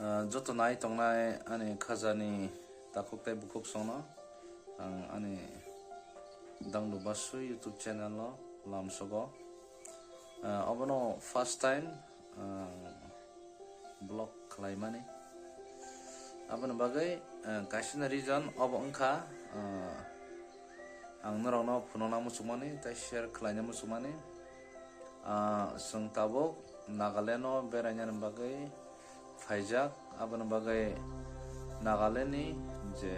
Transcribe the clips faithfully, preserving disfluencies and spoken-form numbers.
Ah, joto nai tongnai ani khajani takhuk tei bukhuk songno ang ani Dangdu Basu YouTube channel o lamsogo. Ah, obono first time, ah, vlog khlaimani. Aboni bagwi, ah, kaisani reason obo wngkha, ah, ang norokno phunukna muchungmani tei share khlaina muchungmani. Ah, chwng tabuk Nagaland o berainani bagwi phaijak, aboni bagwi Nagaland ni je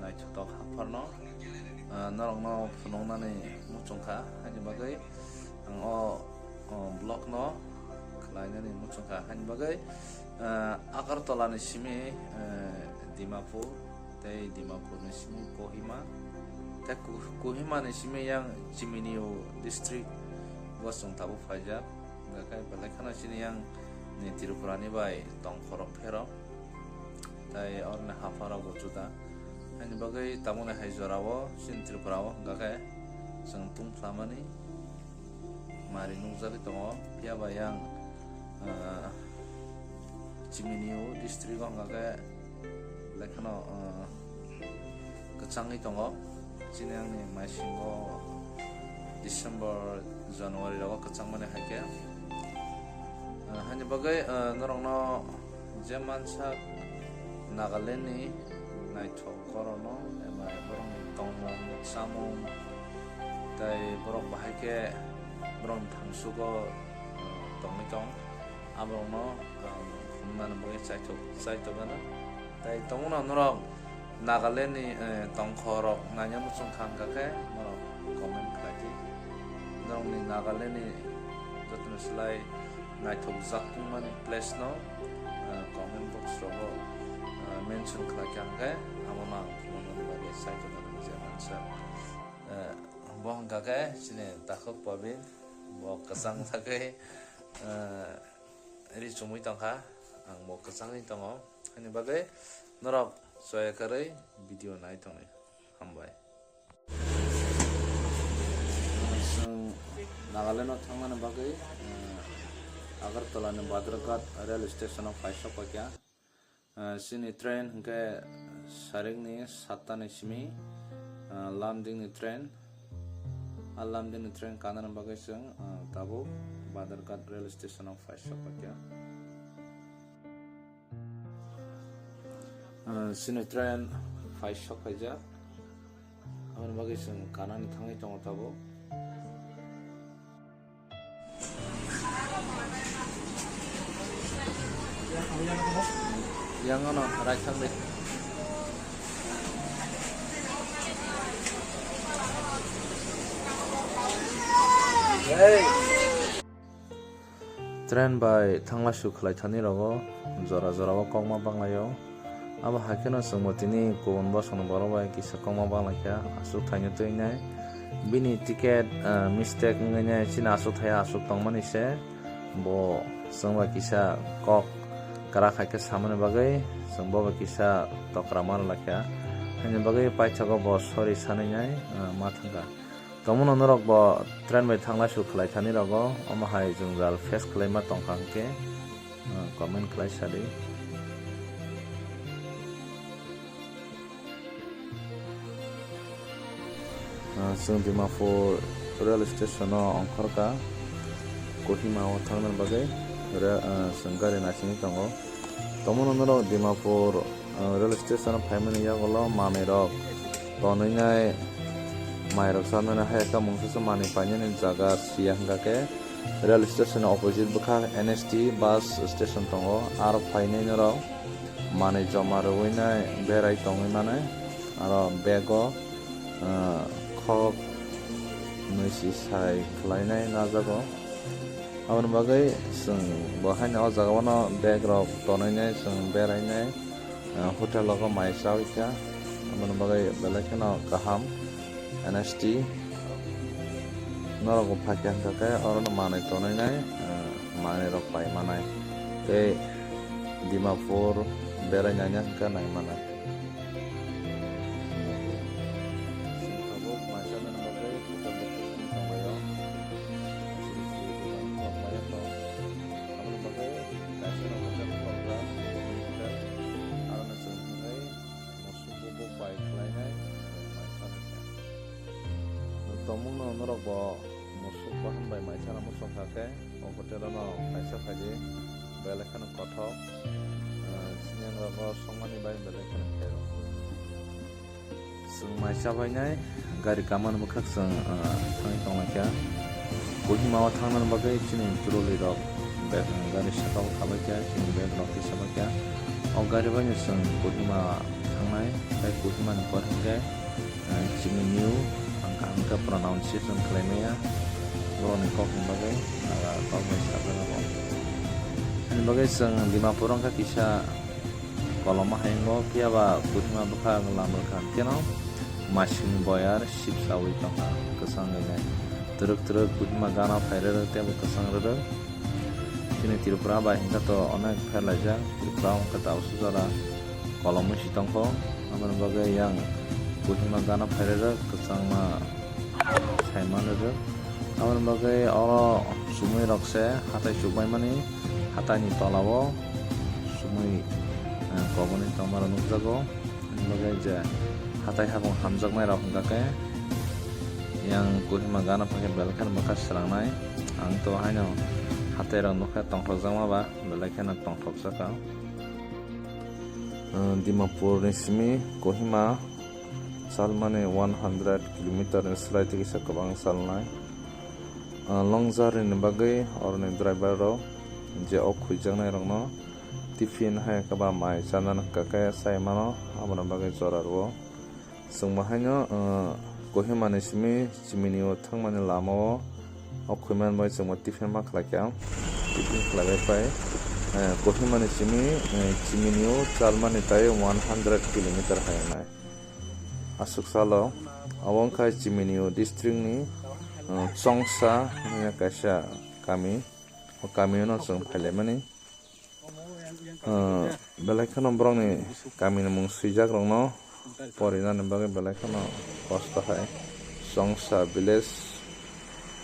naithotok hapharno, ah, norokno phunuknani muchungkha, haini bagwi ang o, o vlog no khlainani muchungkha, haini bagwi, ah, Agartala ni simi, eh, Dimapur, tei Dimapur ni simi Kohima, tei Ko-, Kohima ni simi yang Chiminiu district o chwng tabuk phaijak. Hwnkhe belai kheno chini yang ni Tripura ni bai tongkhorok phero, tei oroni hapharok bo juda. Haini bagwi tamoni hai jorao chini Tripura o hwnkhe chwng tungphlamani mari nukjagwi tongo, phiya ba yang, ah, Chiminiu district o hwnkhe belai kheno, ah, kwchangwi tongo. Chini yang ni maisingo December, January rogo kwchangmani hai khe. Ah, haini bagwi, ah, norokno je mansa Nagaland ni naithok gorokno eba borokni tongmung, chamung, tei borok bahai khe borokni thangsugo, ah, tongwi tong. Aborokno ang phunuknani bagwi chaitok, chaitokgano. Tei tongmano norok Nagaland ni, eh, tongkhorok naina muchung kha hwnkha khe norok comment khlai di. Norokni Nagaland ni jotono slai naithokjak tongmani place no, eh, comment box rogo, eh, mention khlai kha hwnkhe abono ang phunuknani bagwi chaitokgano je mansa. Eh, bo hwnkha khe chini takhuk Pabin, bo kwchang thagwi, eh, ri chumui tongkha, ang bo kwchangwi tongo. Haini bagwi norok choya kwrwi video nai tongdi. Hambai. Chwng Nagaland o thangmani bagwi, eh, Agartala ni Badharghat rail station o phai sok paikha. Ah, chini train hwnkhe sarikni satta ni simi, ah, Lumding ni train. A Lumding ni train kanani bagwi chwng, ah, tabuk Badharghat rail station o phai sok paikha. Ah, chini train phai sok phaijak. Aboni bagwi chwng kanani thangwi tongo tabuk. Yang ano rai thang de. Train bai thangla su khlai thani rogo jora jora o kokma banglaio. Abo hai kheno chwngbo tini kubun bosongni borok bai kisa kokma banglaikha, aswk thaino twi nai. Bini ticket, ah, mistake wngwi nai, chini aswk thai aswk tongmani se bo chwng bai kisa kok kwrak hai khe samani bagwi chwng bo bai kisa tokra ma rwlaikha. Haini bagwi paithago bo sorry sanwi nai, ah, ma thangkha. Tongmano norok bo train bai thanglai su khlai thani rogo, omo hai jwngjal face khlaima tongkha hwnkhe, ah, comment khlai sadi. Ah, chwng Dimapur rail station o ongkhorkha, Kohima o thangna bagwi re-, ah, chwng gari naisingwi tongo. Tongmano norok Dimapur, ah, rail station o phaimani yagulo manwi rok tonwi nai, mai rok chanwi nai, hai khe mungsa se manwi painani jaga siya hwnkha khe rail station ni opposite bwkha N S T bus station tongo, aro phainai norok manwi joma rwui nai berai tongwi mano, aro bag o, ah, khok nwi si sai khlainai najago. Aboni bagwi chwng bo haino o jaga o no bag rok tonwi nai chwng berai nai, ah, hotel rogo mai chaui kha. Aboni bagwi belai kheno kaham N S T norok bo phai kha hwnkha khe oro no manwi tonwi nai, ah, manwi rok pai manai tei Dimapur berai nai hwnkha nai manai. Tabuk mai sanani bagwi hotel location ni tonglaio. Sri Sri Dukan Club maya tong. Aboni bagwi kaisa no hotel program, hotel Omo no norok bo musuk bahan bai maisa no muchung kha khe, o hotel o no kaisa phaidi belai kheno kothok, eh, siniang rogo songmani bai belai kheno khairok. Chwng mai chabainai gari kaman bwkhak chwng, ah, thangwi tonglaikha. Kohima o thangnani bagwi chini trolley rok be-, gari saka o khabaikha, chini bag rok twi chabaikha. O gari bai no chwng Kohima thangnai, tei Kohima ni pore hwnkhe, ah, chini new ang kaham khe pronunciation khlai maya. Borokni kokni bagwi, ah, kok bai sajak abo. Ani bagwi chwng Dimapur wngkha kisa koloma hai wngbo, phiya ba Kohima bwkhak lam rwkha hwnkhe no masingni boyar sipsaui tongkha kwchangwi nai. Twrwk twrwk Kohima gana phai rwrwk tei bo kwchang rwrwk. Chini Tripura bai hwnkhe to onek pherlaijak, Tripura o hwnkhe tabukhe jora kolomwi si tongkho. Aboni bagwi yang Kohima gana phai rwrwk kwchangma sai manrwrwk. Aboni bagwi oro chumui rok se hatai chukbaimani, hataini tola o chumui, eh, koboni tongma rok nukjago. Aboni bagwi je hatai habung hamjaknai rok hwnkha khe yang Kohima gana phai khe belai kheno bwkha srangnai. Ang to haino hatai rok nukha tongthokjakma ba belai kheno tongthokjak ang. Eh, Dimapur ni simi Kohima chalmani one hundred kilometer ni slai twi kisa kwbang chalnai. Ah, long journey ni bagwi oroni driver rok je o khwijaknai rokno tiffin hai khe ba mai chana nangkha khe chai mano, aboni bagwi jora rwo. Chwng bo haino, ah, Kohima ni simi chimini o thangmani lama o, o khwiman bai chwng bo tiffin ma khlai kha. Tiffin khlai bai phai, eh, Kohima ni simi, eh, chimini o chalmani tai one hundred kilometer hai wngnai. Aswk salo, abo wngkha Chiminiu district ni, uh, Chongsa hwnwi kaisa kami. O kamio no chwng phailaimani. Uh, belai kheno borokni kamini mung swijak rokno porinani bagwi belai kheno kosto hai. Chongsa village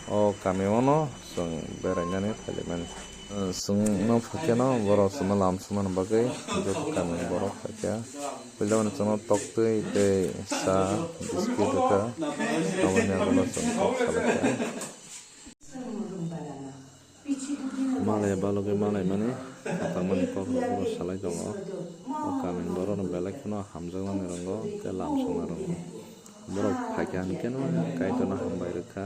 o kamio no chwng berainani phailaimani. Chwng no phaikhe no borok chwngno lam songmani bagwi joto kamini borok phaikha. Puila mani chwngno toktwi tei sa, biskit rwkha. Aboni yagulo chwng kok salaikha. Malaiya balogwi malaimani, kwtangmani kokrok phuru salai tongo. O kamini borokno belai kheno hamjaknani rwngo tei lam songna rwngo. Borok phaikha hwnkhe no Kaitorno hambai rwkha.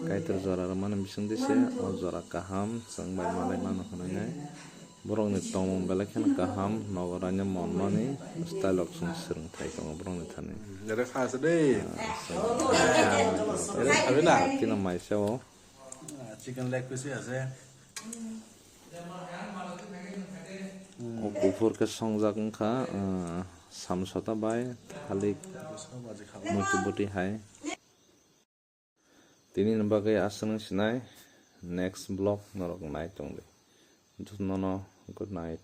Kaitor jora rwmani bisingtwi se o jora kaham chwng bai malai mano hwnwi nai. Borokni tongmung belai kheno kaham, nogo raina monmani style rok chwng swrwngthai tongo borokni thani. Ere kha se de. Ah, chwng Ere kha na. Kino maisa o. Ah, chicken leg piece ase. O kuphur khe songjak wngkha, ah, samsota bai thalik muitu buti hai. Tini ni bagwi aswk nung sinai, next vlog norok nai tongdi. Jotono no good night.